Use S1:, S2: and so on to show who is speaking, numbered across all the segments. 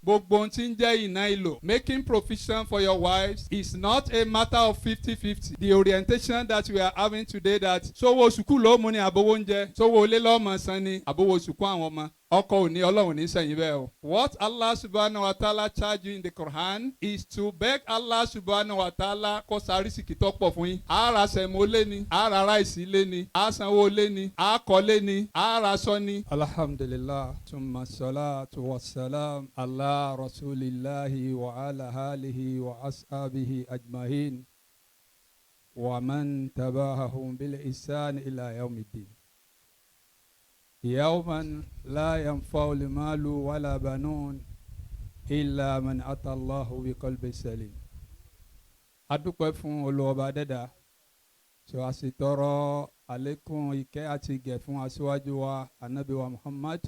S1: Gbogbo ohun tí ń jẹ́ ìná ìlò, making provision for your wives is not a matter of 50-50. The orientation that we are having today, that sówó sùkúù ló mú ni, àbówó oúnjẹ, sówó ilé lọ́mọ san ni, àbówó sùkúù àwọn ọmọ, ọkọ òní, Ọlọ́run ní sẹ́yìn bẹ́ẹ̀ o. What Allah subhanahu wa ta'ala charge you in the Quran is to beg Allah subhanahu wa ta'ala kó sarísìkì tó pọ̀ fún yín. A ra semo lé ni, a ra rice lé ni, a sanwó lé ni, a kọ́lé ni, a ra aṣọ ni. Alhamdulillah, thumma salatu wa salam ala rasulillahi wa ala alihi wa ashabihi ajma'in wa man tabahahum bil ihsan ila yawmiddin. يوما لا ينفع المال ولا بنون إلا من أتى الله بقلب سليم. Adúpẹ́ fún Olúwa dẹ́dà tí a sì tọrọ àlékún ìkẹ́ àti ìgẹ̀ fún aṣíwájú wa, anabi wa Muhammad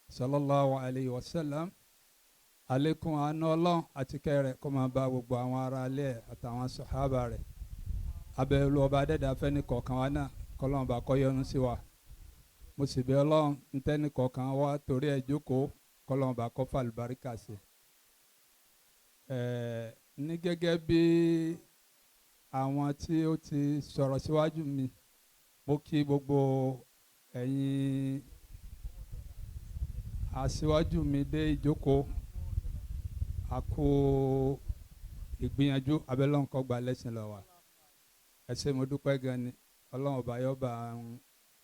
S1: sallallahu alayhi wa sallam. Àlékún àánú Ọlọ́run àti ìkẹ́ rẹ̀ kó máa bá gbogbo àwọn ará ilé ẹ̀ àtàwọn sàhábà rẹ̀. Abẹ́ Olúwa dẹ́dà fẹ́ni kọ̀ọ̀kan wa náà, kọ́lọ́run bá kó yọ́nú sí wa. Mo sì bẹ̀ Ọlọ́run, ntẹ́ni kọ̀ọ̀kan wa torí ẹ̀ jókòó, kọ́lọ́run bá kó fàlùbáríkà sí. Ẹ̀ẹ́, ní gẹ́gẹ́ bí àwọn tí ó ti sọ̀rọ̀ síwájú mi, mo kí gbogbo ẹ̀yin aṣíwájú mi dé ìjókòó. Àkó ìgbìyànjú abẹ́lọ́nkọ́ gba lẹ́sìn lọ wa. Ẹ ṣé, mo dúpẹ́ gan ni. Ọlọ́run ọba yóò bá ń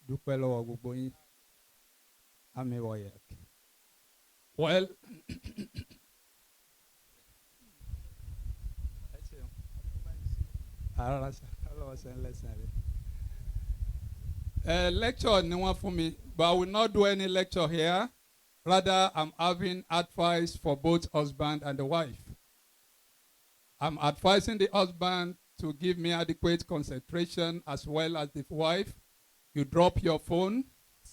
S1: dúpẹ́ lọ́wọ́ gbogbo yín. Àmì wọ̀nyẹ. Well, ẹ ṣeun. Ara ọlọ́wọ́ sẹ́ń lẹ́sìn rẹ̀. Lecture ni wọ́n fún mi, but I will not do any lecture here. Rather, I'm having advice for both husband and the wife. I'm advising the husband to give me adequate concentration as well as the wife. You drop your phone.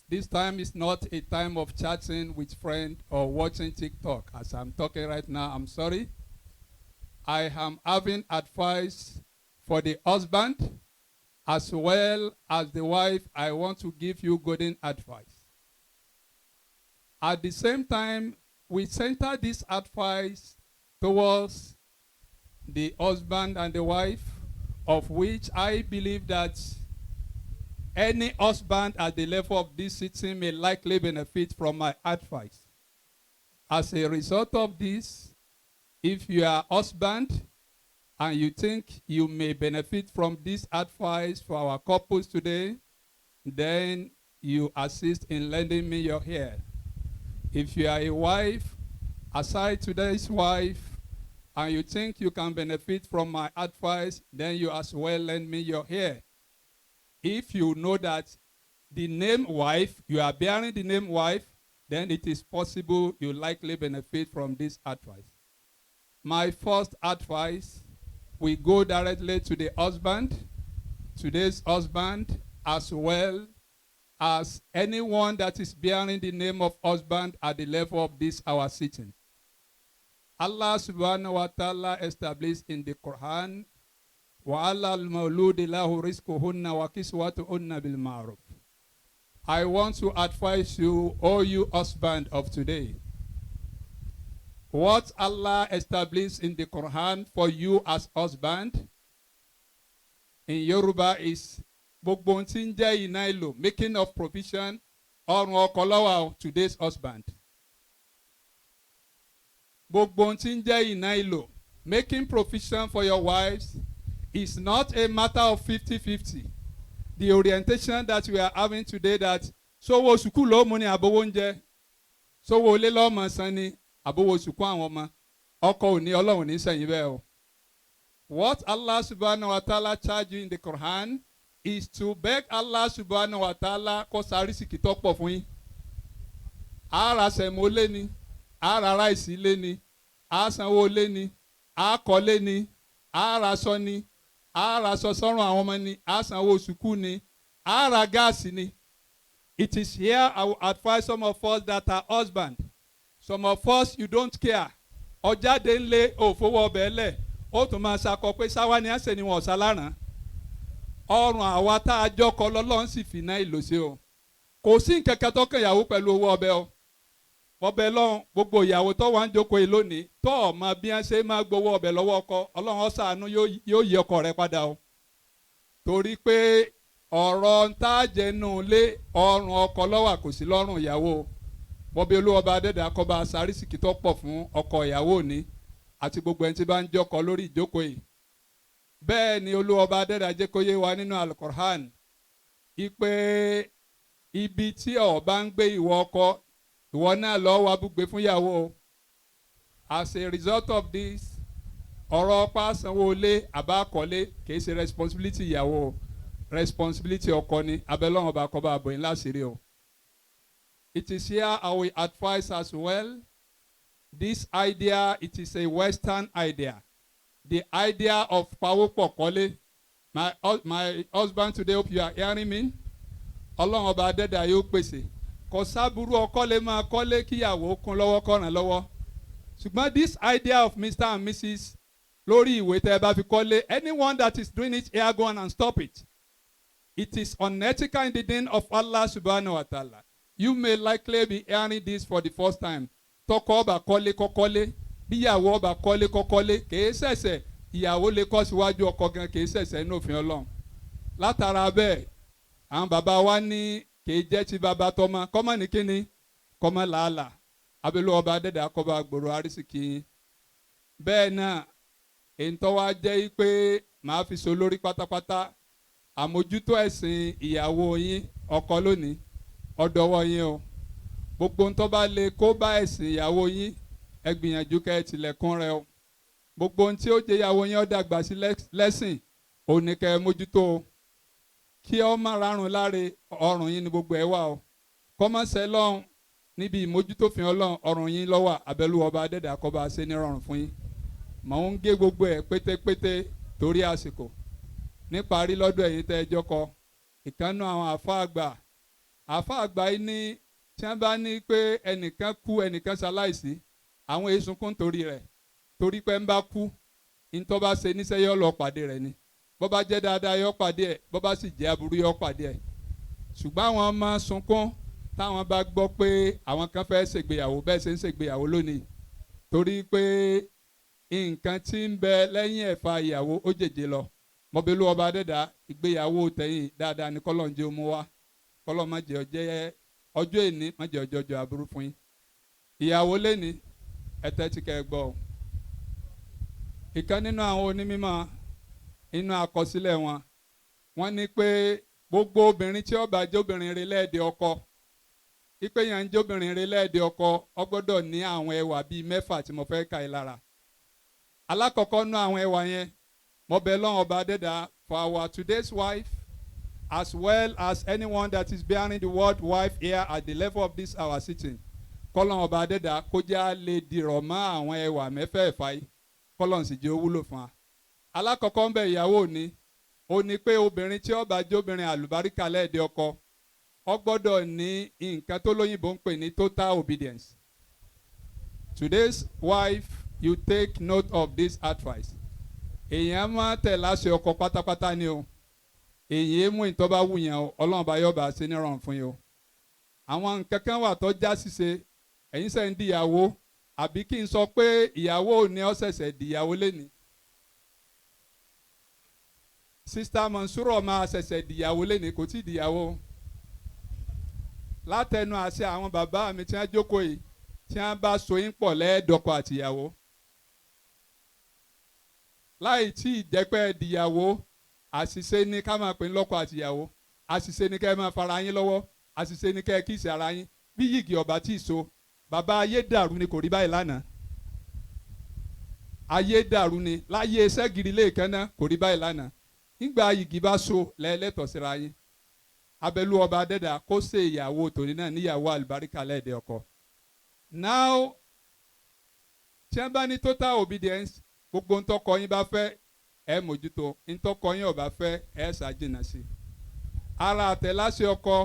S1: This time is not a time of chatting with friend or watching TikTok. As I'm talking right now, I'm sorry. I am having advice for the husband as well as the wife. I want to give you golden advice. At the same time, we center this advice towards the husband and the wife, of which I believe that any husband at the level of this sitting may likely benefit from my advice. As a result of this, if you are husband and you think you may benefit from this advice for our couples today, then you assist in lending me your ear. If you are a wife, aside today's wife, and you think you can benefit from my advice, then you as well lend me your ear. If you know that the name wife, you are bearing the name wife, then it is possible you likely benefit from this advice. My first advice, we go directly to the husband, today's husband, as well as anyone that is bearing the name of husband at the level of this our sitting. Allah subhanahu wa ta'ala established in the Quran, وَعَلَى الْمَوْلُودِ لَهُ رِزْقُهُنَّ وَكِسْوَتُهُنَّ بِالْمَعْرُوفِ. I want to advise you, all you husband of today, what Allah established in the Quran for you as husband in Yoruba is gbogbo ohun tí ń jẹ́ iná ìlò, making of provision, ọrùn ọkọ ló wà o, today's husband. Gbogbo ohun tí ń jẹ́ iná ìlò, making provision for your wives is not a matter of 50-50. The orientation that we are having today, that sówó sùkúù ló mú ni, àbówó oúnjẹ, sówó ilé lọ́mọ san ni, àbówó sùkúù àwọn ọmọ, ọkọ òní, Ọlọ́run ní sẹ́yìn bẹ́ẹ̀ o. What Allah subhanahu wa ta'ala charge you in the Quran is to beg Allah subhanahu wa ta'ala kó sarísìkì tó pọ̀ fún yín. A ra semo lé ni, a ra rice lé ni, a sanwó lé ni, a kọ́lé ni, a ra aṣọ ni, a ra aṣọ sọ́rùn àwọn ọmọ ni, a sanwó sùkúù ni, a ra gas ni. It is here I will advise some of us that are husband. Some of us, you don't care. Ọjáde ńlẹ̀, òfowó ọbẹ̀ lẹ̀, ó tún máa ṣakọ pé sáwá ni ẹsẹ̀ ni wọn ọ̀sá láràn. Ọrùn àwa tá a jọkọ lọ́lọ́run sì fi ná ìlò sí o. Kò sí nǹkan kan tó kàn ìyàwó pẹ̀lú owó ọbẹ̀ o. Ọbẹ̀ lọ́hùn, gbogbo ìyàwó tó wà ń jókòó yìí lónìí tó ọ̀ mọ bí wọ́n ṣe máa gbowó ọbẹ̀ lọ́wọ́ ọkọ, Ọlọ́run ó ṣàánú, yóò yí ọkọ rẹ padà o, torí pé ọ̀rọ̀ ntàjẹnu lé ọrùn ọkọ lọ́wọ́, kò sí lọ́rùn ìyàwó. Bọ́bí Olúwọba adẹ́dàá kó bá sarísìkì tó pọ̀ fún ọkọ ìyàwó òní àti gbogbo ẹni tí bá ń jọkọ lórí ìjókòó yìí. Bẹ́ẹ̀ ni Olúwọba adẹ́dàá jẹ́ kó yé wa nínú Alukur'an ipe ibi tí ó bá ń gbé, ìwọ ọkọ, ìwọ náà lọ́ọ́ wá búgbé fún ìyàwó. As a result of this, ọ̀rọ̀ ọ̀pá sanwó ilé àbá kọ́lé kìí ṣe responsibility ìyàwó, responsibility ọkọ ni. Abẹ́lọ́wọ̀n ọba kọ́ bá a bọ̀ yín láṣìírí o. It is here I will advise as well. This idea, it is a Western idea. The idea of pawópọ̀ kọ́lé. My husband today, hope you are hearing me. Ọlọ́run Ọba adẹ́dà yóò pèsè. Kò sábúrú, ọkọ lè máa kọ́lé kíyàwó kún lọ́wọ́, kọ́ràn lọ́wọ́. Ṣùgbọ́n this idea of Mr. and Mrs. lórí ìwé tẹ́ ẹ bá fi kọ́lé, anyone that is doing it here, go on and stop it. It is unethical in the deen of Allah subhanahu wa ta'ala. You may likely be hearing this for the first time. Tọkọ ọba kọ́lé kọ́kọ́lé, bíyàwó ọba kọ́lé kọ́kọ́lé, kìí ṣẹ̀ṣẹ̀. Ìyàwó lè kọ́ síwájú ọkọ gan, kìí ṣẹ̀ṣẹ̀ inú òfin Ọlọ́run. Látara bẹ́ẹ̀, àwọn bàbá wa ní kìí jẹ́ ti bàbá tọmọ kọ́mọ ní kíni kọ́mọ làálàá. Abẹ́lú Ọba adẹ́dà kọ́ba gbòòrò arísìkí yín. Bẹ́ẹ̀ náà, èyí tó wá jẹ́ pé màá fi so lórí pátápátá, àmójútó ẹ̀sìn ìyàwó yín, ọkọ lónìí, ọ̀dọ̀wọ́ yín o. Gbogbo ń tó bá lè kó bá ẹ̀sìn ìyàwó yín, ẹ gbìyànjú kẹ́ ẹ tilẹ̀kùn rẹ o. Gbogbo ohun tí ó jẹ́ ìyàwó yín ó dàgbà sí lẹ́sìn, òun ní kẹ́ ẹ mójútó o. Kí ọ má rárun láre, ọrùn yín ni gbogbo ẹ wà o. Kọ́mọ́sẹ́ lọ́hùn níbi ìmójútófin Ọlọ́run, ọrùn yín lọ́wọ́. Abẹ́lú Ọba adẹ́dà kó bá ṣe ní rọrùn fún yín. Mò ń gé gbogbo ẹ̀ pétépété torí àsìkò. Níparí, lọ́dọ̀ ẹ̀yin tẹ́ ẹ jọkọ, ìkànnù àwọn àfa àgbà, àfa àgbà yìí ní tí wọ́n bá ní pé ẹnìkan kú, ẹnìkan ṣaláìsí, àwọn èyí sunkún torí rẹ̀, torí pé ń bá kú, ntọ́ bá ṣe níṣẹ́ yọ lọ pàdé rẹ̀ ni. Bó bá jẹ́ dáadáa, yọ pàdé ẹ̀; bó bá sì jẹ́ aburú, yọ pàdé ẹ̀. Ṣùgbọ́n àwọn máa sunkún táwọn bá gbọ́ pé àwọn kan fẹ́ ṣègbéyàwó bẹ́ẹ̀ ṣe ń ṣègbéyàwó lónìí, torí pé nǹkan tí ń bẹ lẹ́yìn ẹ̀fà ìyàwó ó jèjì lọ. Mọ̀bílú Ọba adẹ́dá, ìgbéyàwó tẹ̀yìn dáadáa ní kọ́lọ́n jẹ́ mú wá. Kọ́lọ́n má jẹ́ ọjẹ́ ọjọ́ èní, má jẹ́ ọjọ́ ọjọ́ aburú fún yín. Ìyàwó lẹ́ni, ẹ tẹ́tí kẹ́ ẹ gbọ́ o. Ìkan nínú àwọn onímọ̀, inú àkọsílẹ̀ wọn, wọ́n ní pé gbogbo obìnrin tí ó bá jẹ́ obìnrin rere lẹ́ẹ̀dẹ̀ ọkọ, ipe yẹn ń jẹ́ obìnrin rere lẹ́ẹ̀dẹ̀ ọkọ, ó gbọ́dọ̀ ní àwọn ẹwà bíi mẹ́fà tí mo fẹ́ kà í lára. Alákọ̀ọ́kọ́ nú àwọn ẹwà yẹn, mo bẹ̀ lọ́wọ́ Ọba adẹ́dà for our today's wife as well as anyone that is bearing the word wife here at the level of this our sitting, kọ́lọ́n Ọba adẹ́dà kó já lè dìrọ̀ mọ́ àwọn ẹwà mẹ́fẹ̀ẹ̀fà yìí, kọ́lọ́n sì jẹ́ ó wúlò fún wa. Alákọ̀ọ́kọ́ ń bẹ̀, ìyàwó ni ó ní pé obìnrin tí ó bá jẹ́ obìnrin àlùbáríkà lẹ́ẹ̀dẹ́ ọkọ, ó gbọ́dọ̀ ní nǹkan tó lóyìnbó ń pè ní total obedience. Today's wife, you take note of this advice. Èèyàn máa tẹ̀ láṣẹ ọkọ pátápátá ni o. Èyí mú ìtọ́ bá wù yẹn o. Ọlọ́run bá yọ̀ bá ṣe ní rọrùn fún yín o. Àwọn nǹkan kan wà tó já ṣíṣe, ẹ̀yin sẹ́ ń dìyàwó, àbí kí n sọ pé ìyàwó ní ó ṣẹ̀ṣẹ̀ dìyàwó lẹ́ni. Sister Mansuro máa ṣẹ̀ṣẹ̀ dìyàwó lẹ́ni, kò tí ì dìyàwó. Látẹnu àṣẹ àwọn bàbá mi tí wọ́n jókòó yìí, tí wọ́n bá so yín pọ̀ lẹ́ẹ̀dọ́kọ àtìyàwó, láì tí ì jẹ́ pé dìyàwó, àṣìṣe ní ká máa pè ní lọ́kọ àtìyàwó. Àṣìṣe ní ká ẹ máa fara yín lọ́wọ́. Àṣìṣe ní ká ẹ kíìsì ara yín. Bí yìgì ọba tí ì so, bàbá, ayé dàrú ni, kò rí báyìí lánàá. Ayé dàrú ni láyé sẹ́gìrì lẹ́ẹ̀kan náà, kò rí báyìí lánàá. Nígbà yìgì bá so lẹ́ẹ̀lẹ́tọ̀ síra yín. Abẹ́lú Ọba adẹ́dà kó ṣe ìyàwó tòní náà níyàwó àlùbáríkà lẹ́ẹ̀dẹ́ ọkọ. Now, tí wọ́n bá ní total obedience, gbogbo ntọ́kọ yín bá fẹ́, ẹ mójútó. Ntọ́kọ yín ò bá fẹ́, ẹ ṣàjìnà sí i. Ara àtẹ̀láṣẹ ọkọ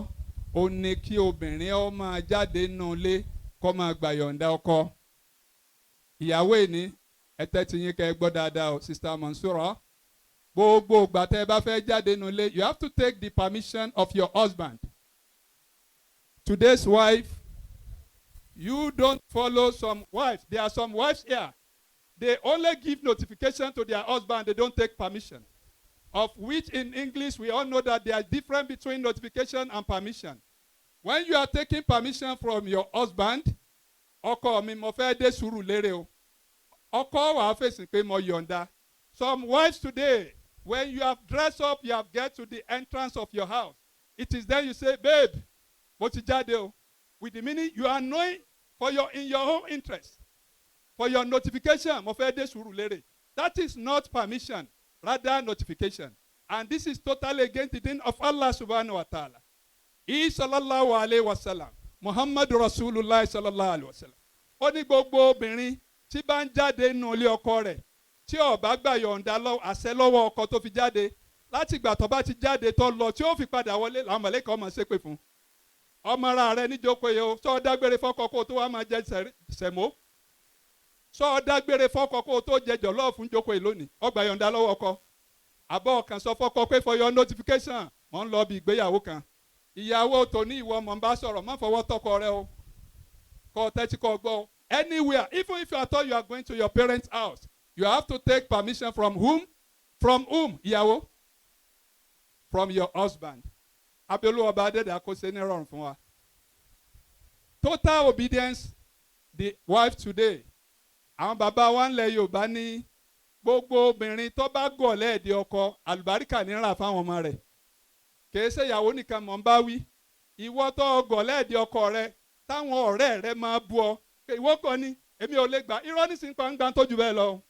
S1: ò ní kí obìnrin ó máa jáde nínú ilé, kó máa gbà yọ̀ǹda ọkọ. Ìyàwó ìní, ẹ tẹ́tí yín kẹ́ ẹ gbọ́ dáadáa o. Sister Mansura, gbogbo ìgbà tẹ́ ẹ bá fẹ́ jáde nínú ilé, you have to take the permission of your husband. Today's wife, You don't follow some wives. There are some wives here. They only give notification to their husband. They don't take permission. Of which in English we all know that there is difference between notification and permission. When you are taking permission from your husband, "Ọkọ mi, mo fẹ́ dé Sùúrùlérè o." Ọkọ wàá fèsì pé, "Mo yọ̀ǹda." Some wives today, when you have dressed up, you have get to the entrance of your house. It is then you say, "Babe, mo ti jáde o." With the meaning you are knowing for your in your own interest. For your notification, "Mo fẹ́ dé Sùúrùlérè." That is not permission, rather notification. And this is totally against the deen of Allah subhanahu wa ta'ala. He sallallahu alayhi wa sallam, Muhammadu Rasulullah sallallahu alayhi wa sallam. Ó ní gbogbo obìnrin tí bá ń jáde nínú ilé ọkọ rẹ̀ tí ó bá gbà yọ̀ǹda àṣẹ lọ́wọ́ ọkọ tó fi jáde, láti ìgbà tó bá ti jáde tó lọ tí ó fi padà wọlé, làwọn mọ̀lẹ́kà ọmọ ṣépè fún. Ọmọ ara rẹ níjókòó yìí o, sọ dágbére fọ́kọ kó o tó wá máa jẹ sẹ̀mó? Sọ dágbére fọ́kọ kó o tó jẹ jollof níjókòó yìí lónìí? Ó gbà yọ̀ǹda lọ́wọ́ ọkọ? Àbọ̀ kan sọ fọ́kọ pé, "For your notification, mò ń lọ bí ìgbéyàwó kan." Ìyàwó tòní, ìwọ mọ̀ ń bá sọ̀rọ̀, má fọwọ́ tọkọ rẹ o, kọ́ tẹ́tí kọ́ gbọ́. Anywhere, even if you are told you are going to your parents' house, you have to take permission from whom? From whom, ìyàwó? From your husband. Abẹ́olú ọba adẹ́dàá kó ṣe ní rọrùn fún wa. Total obedience, the wife today. Àwọn bàbá wa ńlẹ̀ Yorùbá ní gbogbo obìnrin tó bá gọ̀ lẹ́ẹ̀dẹ̀ ọkọ, àlùbáríkà ní rà fáwọn ọmọ rẹ̀. Kìí ṣe ìyàwó nìkan mọ̀ ń bá wí. Ìwọ tó gọ̀ lẹ́ẹ̀dẹ̀ ọkọ rẹ, táwọn ọ̀rẹ́ rẹ máa bú ọ pé ìwọ kọ́ ni, èmi ò lè gbà. Irọ́ nísìnyí pa ń gbà tó jù bẹ́ẹ̀ lọ.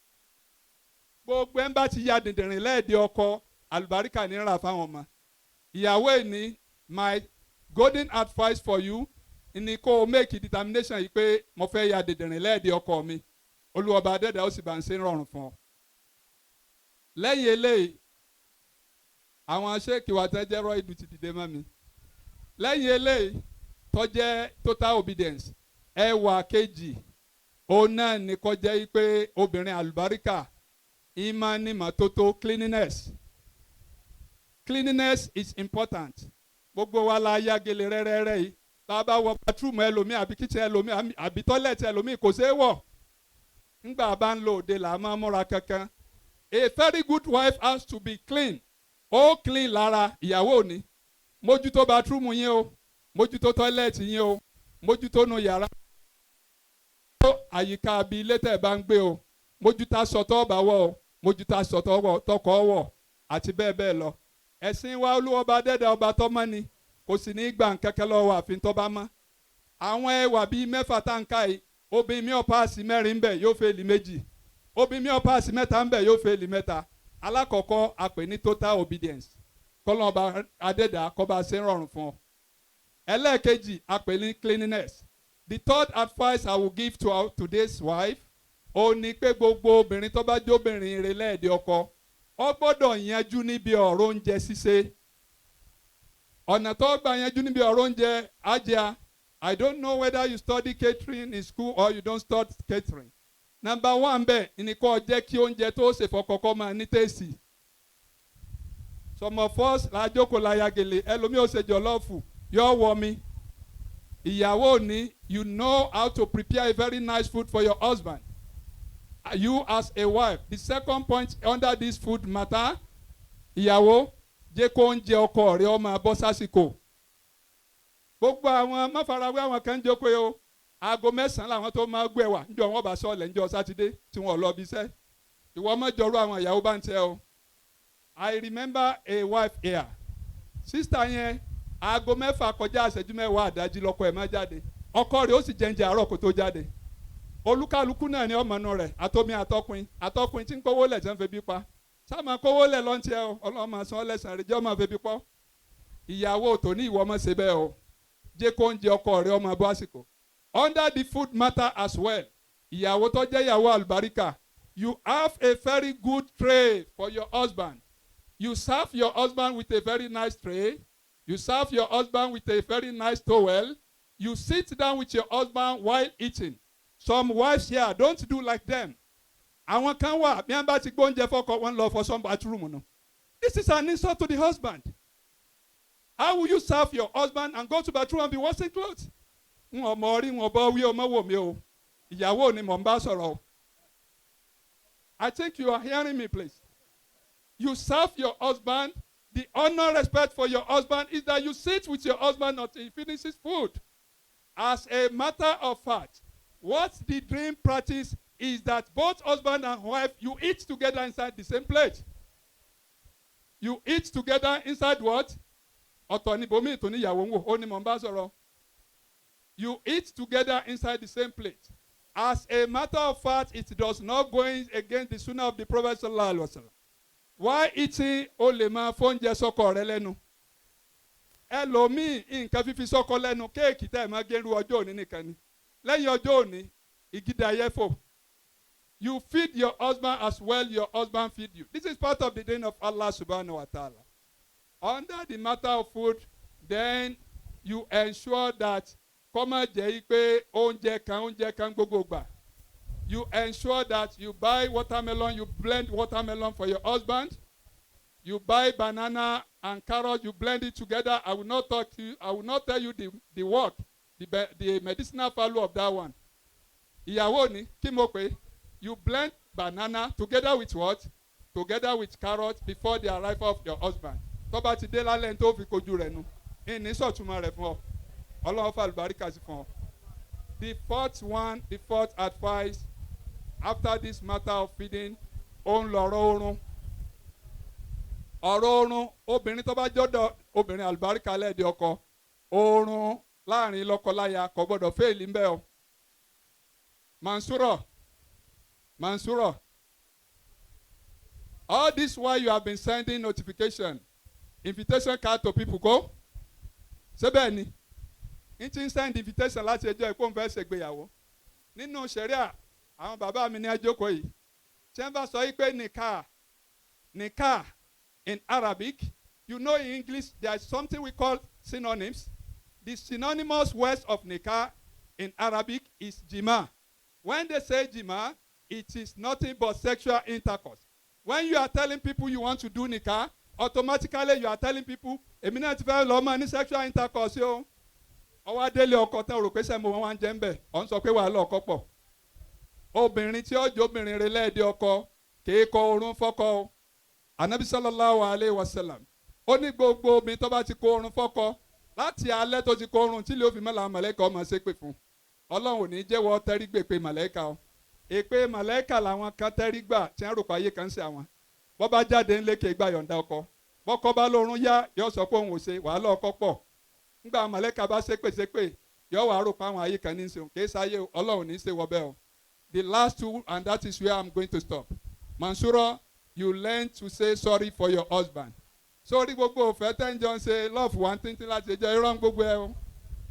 S1: Gbogbo ẹ̀ ń bá ti ya dìndìnrín lẹ́ẹ̀dẹ̀ ọkọ, àlùbáríkà ní rà fáwọn ọmọ. Ìyàwó ẹ̀ ní, my golden advice for you ni kó o make a determination yìí pé mo fẹ́ ya dìndìnrín lẹ́ẹ̀dẹ̀ ọkọ mi. Olúwọba adẹ́dàá ó sì bá ń ṣe ń rọrùn fún ọ. Lẹ́yìn eléyìí, àwọn ṣéèkì wa tẹ́ jẹ́ rọ́ìdù ti dìde mọ́ mi. Lẹ́yìn eléyìí tó jẹ́ total obedience, ẹwà kejì òun náà ní kó jẹ́ pé obìnrin àlùbáríkà ìmọ̀ mọ́tótó, cleanliness. Cleanliness is important. Gbogbo wa la ya gèlè rẹ́rẹ́rẹ́ yìí. Tá a bá wọ bathroom ẹlòmíì àbí kitchen ẹlòmíì àbí toilet ẹlòmíì, kò ṣeé wọ̀. Ńgbà bá ń lo òde là á máa múra kankan. A very good wife has to be clean. Ó clean lára. Ìyàwó òní, mójútó bathroom yín o, mójútó toilet yín o, mójútó nu yàrá, àyíká àbí ilé tẹ̀ bá ń gbé o, mójútó aṣọ tó bá wọ̀ o, mójútó aṣọ tọkọ wọ̀ àti bẹ́ẹ̀ bẹ́ẹ̀ lọ. Ẹ̀sìn wa, olúwọba dẹ́dẹ̀ ọba tó mọ́ ni, kò sì ní gbà nkẹ́kẹ́ lọ́wọ́ àfin tó bá mọ́. Àwọn ẹwà bíi mẹ́fà tá n ká yìí, obìnrin mi ò pass mẹ́rin ńbẹ̀, yóò fail méjì. Obìnrin mi ò pass mẹ́ta ńbẹ̀, yóò fail mẹ́ta. Alákọ̀ọ́kọ́ a pè ní total obedience. Kọ́lọ́ọ̀ba adẹ́dà kọ́ba ṣe ń rọrùn fún ọ. Ẹlẹ́ẹ̀kejì a pè ní cleanliness. The third advice I will give to our today's wife, ó ní pé gbogbo obìnrin tó bá jóbìnrin rẹ̀ lẹ́ẹ̀dẹ̀ ọkọ, ó gbọ́dọ̀ yanjú níbi ọ̀rọ̀ oúnjẹ ṣíṣe. Ọ̀nà tó gbà yanjú níbi ọ̀rọ̀ oúnjẹ ajá, I don't know whether you study catering in school or you don't study catering. Number one bẹ́ẹ̀ ni kó jẹ́ kí oúnjẹ tó ṣe fọkọkọ máa ní taste. Some of us la jókòó la ya gèlè. Ẹlòmíì ó ṣe jollof, yóò wọ mi. Ìyàwó ní, you know how to prepare a very nice food for your husband, you as a wife. The second point under this food matter, ìyàwó, jẹ́ kó oúnjẹ ọkọ rẹ ó máa bọ́ sásìkò. Gbogbo àwọn máfarawé, àwọn kan ń jókòó yìí o, aago 9 làwọn tó máa gbé wà níjọ́ wọn bá sọ̀lẹ̀ níjọ́ Sátidé tí wọn ò lọ bí iṣẹ́. Ìwọ mọ́jọ́rú àwọn ìyàwó bá ń tẹ o. I remember a wife here. Sister yẹn, aago 5 kọjá ìṣẹ́jú 10 àdájí lọ́kọ ẹ̀ má jáde. Ọkọ rẹ̀ ó sì jẹ́ǹjẹ́ àárọ̀ kó tó jáde. Olúkálukú náà ní ọmọ inú rẹ̀, àtomi àtọkùn àtọkùn tí ń kówó lẹ̀ tí wọ́n febi pa. Sáà kówó lẹ̀ lọ́ntì ẹ o, Ọlọ́run máa san ọ́ lẹ́sàn-án rẹ̀, jẹ́ ọmọ febi pọ́. Ìyàwó tòní, ìwọ ọmọ ṣe bẹ́ẹ̀ o, jẹ́ kó ń jẹ ọkọ rẹ̀ ọmọ bọ́ àsìkò. Under the food matter as well, ìyàwó tó jẹ́ ìyàwó àlùbáríkà, you have a very good tray for your husband. You serve your husband with a very nice tray. You serve your husband with a very nice towel. You sit down with your husband while eating. Some wives here, don't do like them. Àwọn kan wà, bí wọ́n bá ti gbóúnjẹ fọ́kọ wọn, lọ fọṣọ bathroom nù. This is an insult to the husband. How will you serve your husband and go to bathroom and be washing clothes? N ò mọ rí wọn bọ́ wí, ọmọ wò mí o. Ìyàwó ni mò ń bá sọ̀rọ̀ o. I think you are hearing me, please. You serve your husband. The honor, respect for your husband is that you sit with your husband until he finishes food. As a matter of fact, what the deen practice is that both husband and wife, you eat together inside the same plate. You eat together inside what? Ọ̀tọ̀ ni bòmí tó níyàwó ń wò, ó ní mò ń bá sọ̀rọ̀. You eat together inside the same plate. As a matter of fact, it does not go against the sunnah of the Prophet sallallahu alaihi wasallam. Why eating, o lè máa fóúnjẹ sọ́kọ rẹ lẹ́nu. Ẹlòmíì, nǹkan fífi sọ́kọ lẹ́nu, cake tẹ́ ẹ̀ máa gẹ́rù ọjọ́ òní nìkan ni. Lẹ́yìn ọjọ́ òní, ìgídà ayẹ́fò. You feed your husband as well your husband feed you. This is part of the deen of Allah subhanahu wa ta'ala. Under the matter of food, then you ensure that kó má jẹ́ pé oúnjẹ kan, oúnjẹ kan gbogbo gbà. You ensure that you buy watermelon, you blend watermelon for your husband. You buy banana and carrot, you blend it together. I will not talk to you, I will not tell you the work, the medicinal value of that one. Ìyàwó ni kí mo pè, you blend banana together with what? Together with carrot before the arrival of your husband. Tó bá ti dé lálẹ́, tó fi kojú rẹ̀ nu. Ìní sọ̀túnmọ̀ rẹ̀ fún ọ. Ọlọ́run fà lùbáríkà sí fún ọ. The fourth one, the fourth advice after this matter of feeding, òun lọ̀rọ̀ oorun. Ọ̀rọ̀ oorun, obìnrin tó bá jọ́dọ̀ obìnrin àlùbáríkà lẹ́ẹ̀dẹ̀ ọkọ, oorun láàrin lọ́kọláya kò gbọ́dọ̀ fail ńbẹ́ o. Mansuro, Mansuro, all this while you have been sending notification, invitation card to people go. Ṣé bẹ́ẹ̀ ni? N ti ń send invitation láti ẹjọ́ ìpò ń fẹ́ ṣègbéyàwó. Nínú ṣẹ̀ríà, àwọn bàbá mi ní ẹjọ́kọ̀ yìí. Ṣé ń bá sọ yìí pé nikah, nikah in Arabic, you know, in English there is something we call synonyms. The synonymous words of nikah in Arabic is jima. When they say jima, it is nothing but sexual intercourse. When you are telling people you want to do nikah, automatically you are telling people, èmi náà ti fẹ́ lọ mọ́ ní sexual intercourse o. Ọwọ́ adélé ọkọ tán, rò pé sẹ́mo wọn wá ń jẹ́ ń bẹ̀, ọ̀ ń sọ pé wàhálà ọkọ pọ̀. Obìnrin tí ọjọ́ obìnrin rẹ̀ lẹ́ẹ̀dẹ́ ọkọ kìí kọ orun fọ́kọ o. Anabi sallallahu alayhi wa sallam, ó ní gbogbo obìnrin tó bá ti kọ orun fọ́kọ, láti alẹ́ tó ti kọ orun tí lè fi mọ́lá, mọ̀lẹ́kà ọmọ ṣépè fún. Ọlọ́run ò ní jẹ́wọ́ tẹ́rí gbèpè mọ̀lẹ́kà o. Èpè mọ̀lẹ́kà làwọn kan tẹ́rí gbà tí wọ́n rò pé ayé kan ń ṣe àwọn. Bọ́ bá jáde ńlẹ́kẹ̀, gbà yọ̀ǹda ọkọ. Bọ́kọ bá lórun yá, yọ sọ pé òun ò ṣe, wàhálà ọkọ pọ̀. Ńgbà mọ̀lẹ́kà bá ṣépè ṣépè, yọ wàá rò pé àwọn ayé kan ní í ṣe òun. Kì í ṣayé, Ọlọ́run ní í ṣe wọ bẹ́ẹ̀ o. The last two, and that is where I'm going to stop. Mansuro, you learn to say sorry for your husband. Sórí gbogbo òfẹ́ tẹ́ ń jọ ń ṣe love one tíntín láti jẹ́ irọ́ gbogbo ẹ o.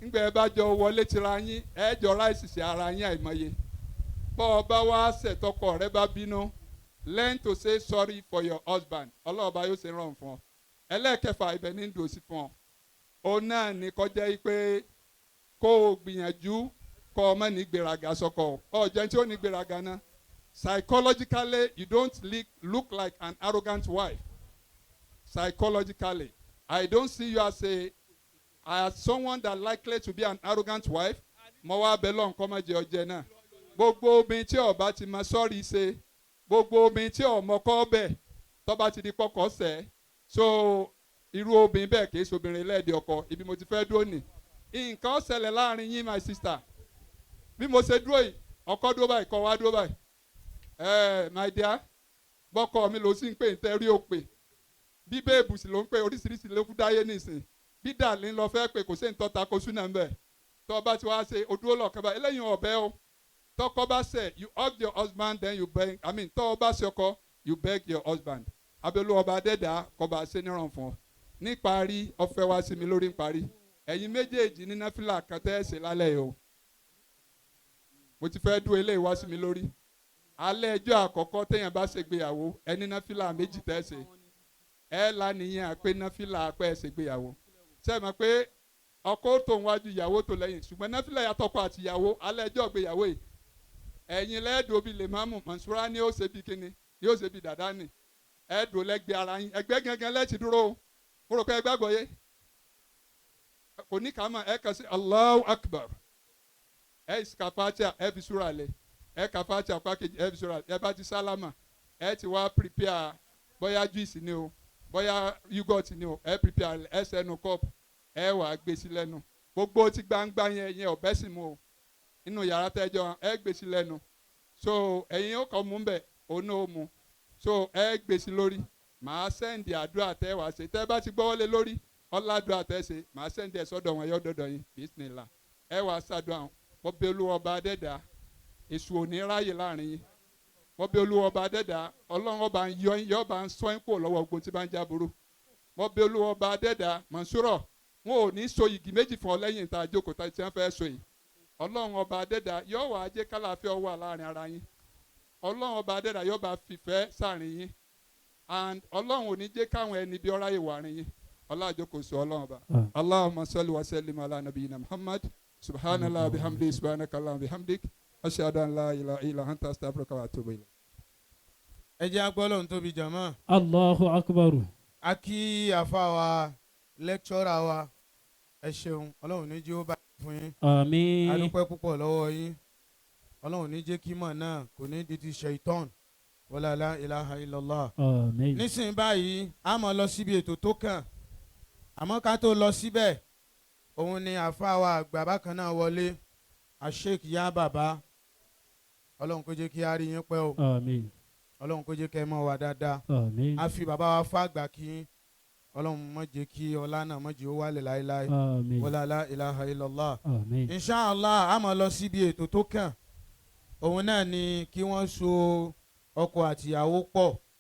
S1: Ńgbà ẹ bá jọ wọlé tira yín, ẹ jọ ráìsì sí ara yín àìmọye. Bọ́ ọ bá wá ṣẹ̀tọ́kọ rẹ bá bínú, learn to say sorry for your husband. Ọlọ́ọ̀bá yóò ṣe rọrùn fún ọ. Ẹlẹ́ẹ̀kẹfà, ibẹ̀ ní dòsí fún ọ. Òun náà ní kọjá yìí pé kó o gbìyànjú kọ́ ọ má ní gbéraga sọ́kọ. Ọ jẹ́ tí ó ní gbéraga náà. Psychologically, you don't look like an arrogant wife. Psychologically, I don't see you as someone that likely to be an arrogant wife. Mo wá bẹ lọ́n kọ́ má jẹ ọjẹ́ náà. Gbogbo obìnrin tí ó bá ti máa sorry ṣe, gbogbo obìnrin tí ó mọ kọ́ bẹ̀, tó bá ti di pọ́kọ́ sẹ́, so irú obìnrin bẹ́ẹ̀ kì í ṣe obìnrin lẹ́ẹ̀dẹ̀ ọkọ. Ibi mo ti fẹ́ dúró nì. Nǹkan ṣẹlẹ̀ láàrin yín, my sister. Bí mo ṣe dúró yìí, ọkọ dúró báyìí, kọ́ wá dúró báyìí. Ẹ my dear, bọ́kọ mi ló sì ń pè ń tẹ́rí òpè. Bí babe sì ló ń pè, oríṣiríṣi ló kú dáyé nísìn. Bí darling lọ fẹ́ pé, kò sí ìtọ́ta kó súnà ń bẹ̀. Tó o bá ti wá ṣe odúró lọ́kàn báyìí, eléyìí ọ̀bẹ o. Tọkọ bá ṣẹ̀, you hug your husband, then you beg, I mean, tọ́ ọ bá ṣe ọkọ, you beg your husband. Abẹ́lú ọba adẹ́dàá kọba ṣe níràn fún ọ. Níparí, ọfẹ́ wá sí mi lórí ń parí. Ẹ̀yin méjèèjì ní náfìlà kan tẹ́ ẹ̀ ṣe lálẹ́ yìí o. Mo ti fẹ́ dún eléyìí wá sí mi lórí. Alẹ́ ẹjọ́ àkọ́kọ́ téèyàn bá ṣègbéyàwó, ẹni náfìlà méjì tẹ́ ẹ̀ ṣe. Ẹ lánìyàn pé náfìlà pé ẹ ṣègbéyàwó. Ṣé ẹ mọ̀ pé ọkọ tó ń wájú, ìyàwó tó lẹ́yìn, ṣùgbọ́n náfìlà yàtọ̀ ọkọ àti ìyàwó alẹ́ ẹjọ́ ìgbéyàwó yìí. Ẹ̀yin lẹ́ẹ̀dọ́ bíi lè máàmù, Mọ̀nsúrà ni ó ṣe bí kíni, yóò ṣe bí dàdá ni. Ẹ dùn lẹ́gbẹ̀ẹ́ ara yín, ẹgbẹ́ gangan lẹ́ẹ̀tì dúró o. Mo rò pé ẹ gbàgbọ́ yé. Kò ní ká mọ̀, ẹ kàn sí Allahu Akbar. Ẹ ka Fatiha, ẹ fi súra lẹ̀. Ẹ ka Fatiha apá kejì, ẹ fi súra lẹ̀. Ẹ bá ti sálámà, ẹ ti wá prepare, bóyá juice ni o, bóyá yogurt ni o, ẹ prepare, ẹ sẹ́nu cup, ẹ wàá gbé sí lẹ́nu. Gbogbo ti gbangba yẹn, yẹn ọ̀bẹ sì mú o. Inú yàrá tẹ́jọ́, ẹ gbé sí lẹ́nu. So ẹ̀yin ó kọ́ mú bẹ̀, òun náà ó mu. So ẹ gbé sí lórí. Màá send àdúrà tẹ́ wàá ṣe. Tẹ́ bá ti gbọ́wọ́lé lórí, ọ̀làdúrà tẹ́ ṣe, màá send ẹ̀ sọ́dọ̀ wọn, yọ dọ̀dọ̀ yín, bismillah. Ẹ wàá ṣàdúrà wọn. Wọ́n bẹ Olúwa ọba adẹ́dà, èṣù ò ní ráyè láàrin yín. Wọ́n bẹ Olúwa ọba adẹ́dà, Ọlọ́run ọba ń yọ yín, yọ ọba ń sọ yín kúrò lọ́wọ́ ogun tí bá ń jáburú. Wọ́n bẹ Olúwa ọba adẹ́dà, Mọ̀nsúrọ̀, wọn ò ní so igi méjì fún ọ lẹ́yìn tá a jókòó tá a ti fẹ́ so yìí. Ọlọ́run ọba adẹ́dà yóò wá jẹ́ kálàáfíà wà láàrin ara yín. Ọlọ́run ọba adẹ́dà yóò bá fìfẹ́ sáàrin yín, and Ọlọ́run ò ní jẹ́ káwọn ẹni bí ọ̀ráyè wà rìn yín. Ọlájókòó sọ Ọlọ́run ọba. Allahumma salli wa sallim ala nabiyyina Muhammad. Subhanallah bihamdi, subhanaka Allahumma bihamdik, ashhadu an la ilaha illa anta, astaghfiruka wa atubu ilayk.
S2: Ẹ jẹ́ agbọ́lọ̀ ń tóbi, jàmọ́.
S3: Allahu akbar.
S2: A kí àfa wa, lecturer wa, ẹ ṣeun. Ọlọ́run ní jí ó bá fún yín.
S3: Àmín.
S2: A dúpẹ́ púpọ̀ lọ́wọ́ yín. Ọlọ́run ní jẹ́ kí mọ̀ náà kò ní di ti ṣaitan, wala la ilaha illallah.
S3: Àmín.
S2: Nísìnyí báyìí, a máa lọ síbi ètò tó kàn, àmọ́ ká tó lọ síbẹ̀, òun ni àfa wa àgbà bákan náà wọlé, àṣek yá bàbá. Ọlọ́run kó jẹ́ kí á rí yín pẹ́ o.
S3: Àmín.
S2: Ọlọ́run kó jẹ́ kẹ́ ẹ mọ̀ wá dáadáa.
S3: Àmín.
S2: A fi bàbá wa fàgbà kí Ọlọ́run má jẹ́ kí ọlá náà má jẹ́ ó wálẹ̀ láéláé.
S3: Àmín.
S2: Wala la ilaha illallah.
S3: Àmín.
S2: Inshallah, a máa lọ síbi ètò tó kàn, òun náà ni kí wọ́n so ọkọ àtìyàwó pọ̀.